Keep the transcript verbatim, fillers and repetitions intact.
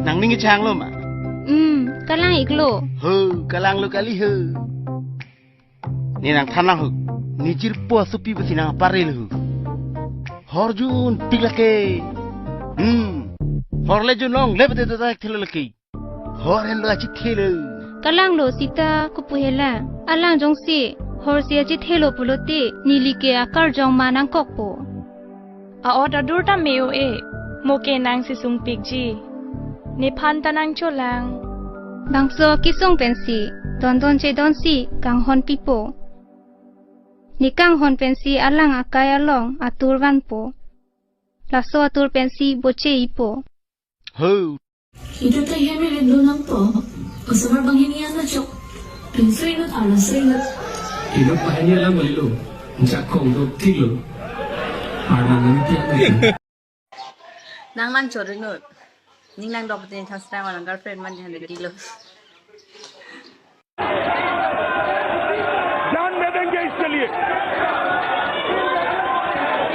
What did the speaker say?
Nangning kechanglo ma? Hmm, kalang-iklo. Ho, kalanglo kali ho. Ne nangthan lang ho. Ne jirpo asopi pusi nangparel ho. Hor junpik lake. Hmm. Hor le junlongle pute dodak thelo lake. Hor henlo achithelo. Kalanglo seta kopu hela. Alang jongsi horsi achithelo pulote neli ke akarjong ma nangkokpo. A-ot adur ta me-o-e, mo ke nangsi sungpikji. Nephan ta nangcholang. Bangso kesung pensi, dondon chedonsi kanghon pipo. Ne kanghon pensi alang akai along atur vanpo. Laso atur pensi boche-ipo. Ho. Itum ta hem irit lo nangpo. Osomar banghini an lo chok. Pinso inut arloso inut. Inut banghini alam bolilo. Jakong do thilo. Arnam nang tiang. Nang nang chori nut. Ning nang dok tin thasra walang girlfriend man han dilo.